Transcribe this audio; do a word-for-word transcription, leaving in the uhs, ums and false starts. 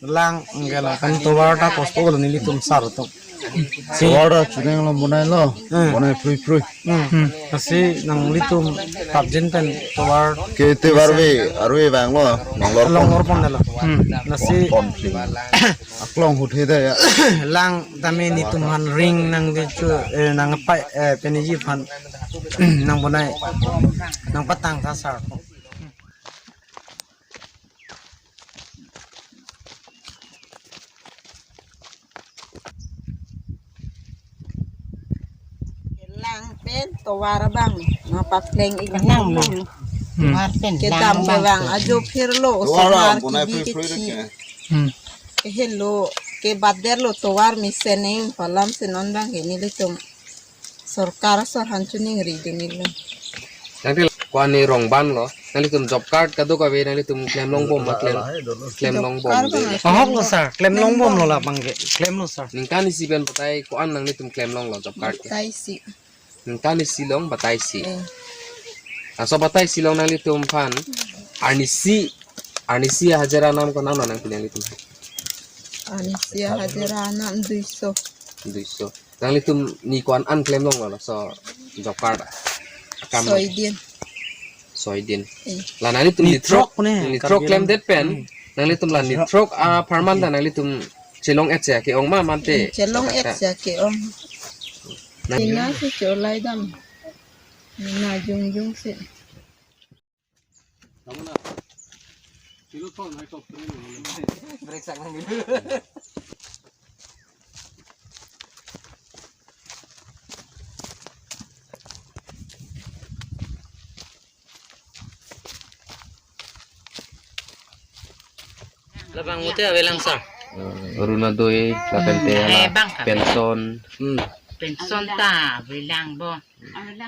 Lang, enggak lang, kan tovar ta kospo kalau nelitum sar atum. Si. Tovar ta chuning lo, bonai lo. Hmm. Bonai phrui phrui. Hmm. Hmm. Lasi nanglitum prapjin pen tovar. Ke tovar ave, arve vanglo, nanglor pon. Longlor pon dalo. Hmm. Lasi. Pon pon. Aklong huthe da ya. Lang tame netum aphan ring nangkecho, eh, nangpai, eh, peniji aphan nangbonai, nangpatang ta sar. Lang pen tovar abang, nangpapleng ik lang lo. Hmm. Tovar pen kedam lang abang abang, ajo phirlo, tovar osomar abang, bonai kibi phrui phrui kechi. Ke. Hmm. Kehelo, kebatderlo tovar mesen neng palam si non abang ke nelitum sorkar asor aphan choningri dunilo. Nangli ko-an ne rong ban lo. Nanglitum job card kadokave nanglitum klem longbom ma klem, klem longbom. Job card de. Ahok lo sir, klem longbom lo labang ke. Klem lo sir. Ningkan isi pen batai ko-an nanglitum klem longlo job card ke? Batai isi. Ningkan isi long batai isi. Eh. Laso batai isi long nanglitum aphan arnisi, arnisi hajira anam ko nang nang pini nanglitum? Arnisi hajira anam duiso. Duiso. Nanglitum ni ko-an an klem longlo laso job card akam? Soi din. Soi din. Eh. La nanglitum ni throk, ni throk ne, ni throk Karbi klemdet pen. Hmm. Nanglitum la ni throk apharman ta nanglitum chelong-et si ake-ong ma mate? Chelong-et si ake-ong. Nang- Tina si cholai dam. Na jongjong si. Labang mute avelang sir. Eh, Orunodoi, lapen te, hmm, ala, eh, bang ka pension. Hmm. Pension ta avelang bo. Ala.